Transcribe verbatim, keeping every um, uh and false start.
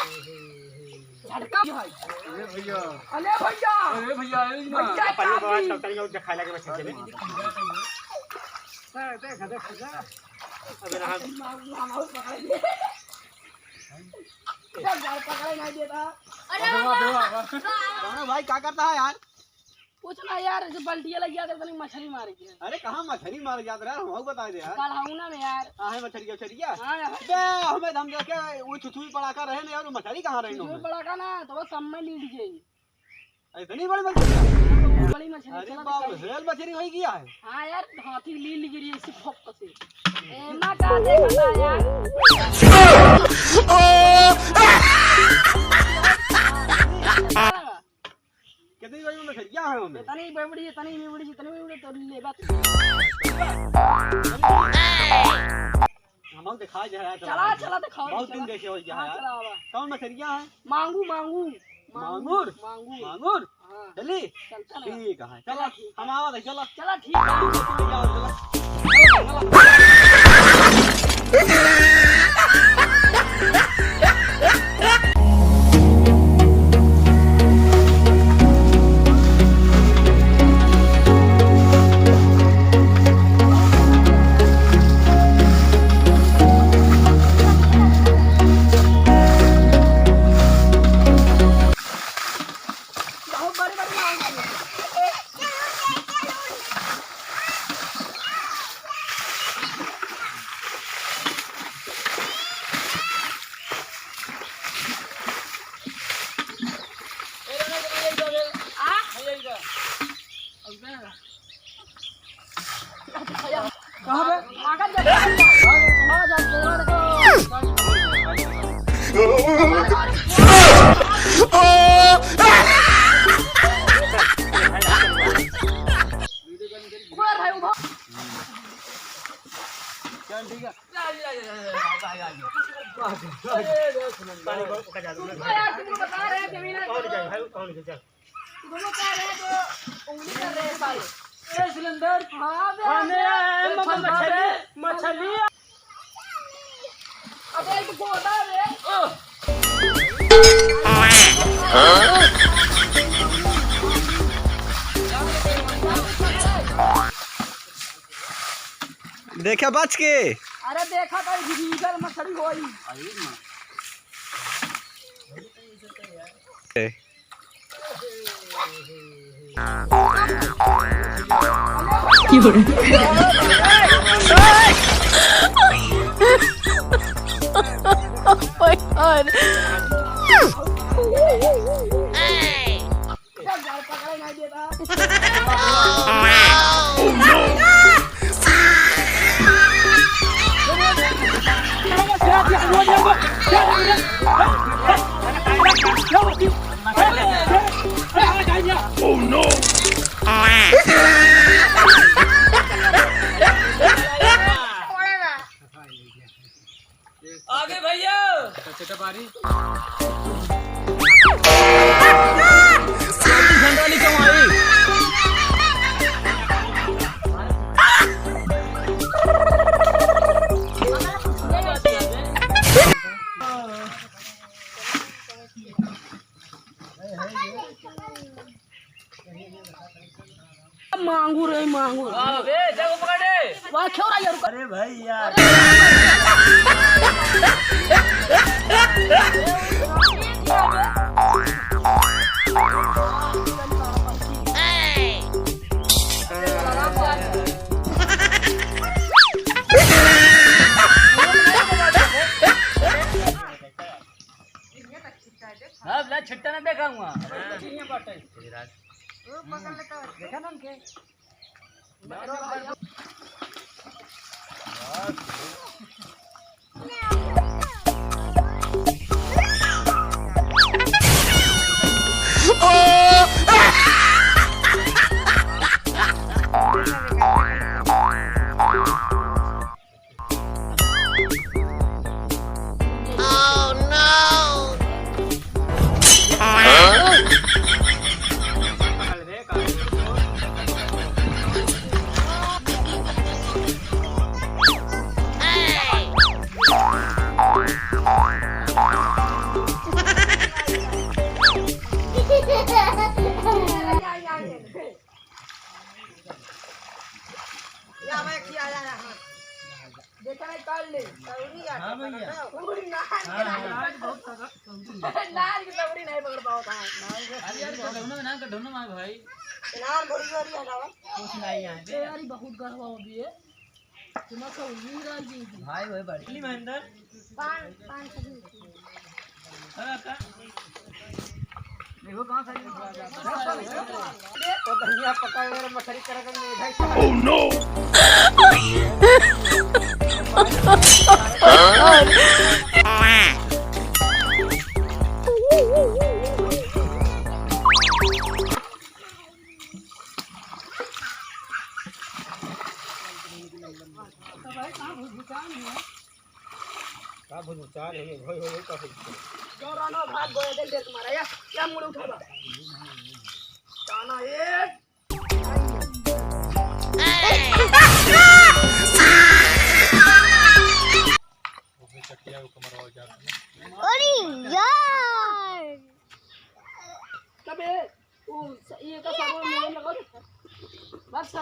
झटका भाई। अरे भैया। अरे भैया। अरे भैया, ए ना। भैया, पहले चाबी। बाबा डॉक्टर को दिखाए लगे बच्चे के लिए। देख, देख, देख। अबे रहा। मार, मार, मार, पकड़ ले। चल, यार, पकड़े नहीं देता। अरे बाप रे बाप। कौन है भाई, क्या करता है यार? कुछ ना यार, जो बल्टिया लग गया था, तनी मछली मार के। अरे कहाँ मछली मार गया था यार, हमहू बता दे यार। गढ़ौना में यार। हाँ, है मछलिया, मछलिया। हाँ यार। बे, हमें हम देखे, वो छुछुई पड़ाका रहे ना यार, वो मछली कहाँ रही छुछुई ना? पड़ाका ना, तो वो सब में लीड गई। इतनी बड़ी मछली? बड़ी मछली, अरे चला बाप रे, दिखाई। हेल मछली हो गया है। हाँ यार, हाथी लील गिरी ऐसे फक से। ए, माँ का देखा था यार। कितनी बड़ी मछलिया है उनमें? इतनी बड़ी, इतनी बड़ी, इतनी बड़ी, तो ले बात। हम लोग दिखाई दे रहा है, चला, चला, चला, दिखाओ, बहुत चला। दिन देखे हो गया हाँ, है यार। चला, आवा। कौन मछलिया है? मांगू, मांगू। मांगूर? मांगूर। मांगूर? हाँ। चली? चलता ना। ठीक है, चला, चला, ठीक है। हम आवा थे, चला। चला, ठीक है। चला, चला। बहुत बड़ी बड़ी मांगूर है। कहाँ बे? आगे जा, आगे जा, आगे जा, आगे जा। चल, ठीक है। अरे यार, तुमको बता रहे हैं, जमीन है। कौन जाए भाई, कौन जाए? तुम लोग कह रहे हैं तो उंगली कर रहे हैं साले। ए, सिलेंडर। हाँ बे। हाँ बे, ए, मछली, मछली। अबे, एक गोदा रे। देखा बच के। अरे देखा तो इधर मछली होई। Oh my God. Oh no! आगे भैया। अच्छा, चेता पारी। झंडा लेके आई। मांगू रे, मांगू। वाह बे, देखो पकड़े। वाह, क्यों रहा यार? अरे भाई यार। हाँ, ला छिट्टा ना देखा हुआ। देखा ना उनके? हाँ भैया। हाँ, आज बहुत तगड़ा। नार के दौरी नहीं पकड़ पावत है। अरे यार, गढ़ौना में ना, गढ़ौना में भाई। नार भरी भरी हलावा। कुछ नहीं यहाँ पे। अरे बहुत गढ़वा हो गई है। तुम्हारा उम्मीद आ गई थी। भाई, वही बड़ी। महेंद्र। पान, पान सभी। हाँ, का? देखो कहाँ से। तो धनिया पकड़ ले रे, मछली कर कर ले, भाई। Oh no! का भुलचाल है, होय, होय, होय, का भुलचाल? जो रानो भाग गोया दिल दे तुम्हारा, या, या मुड़ उठा बा। ताना एक। अरे यार। कबे, वो स-, ये का साबुन मुंह में लगा दे। बस सर।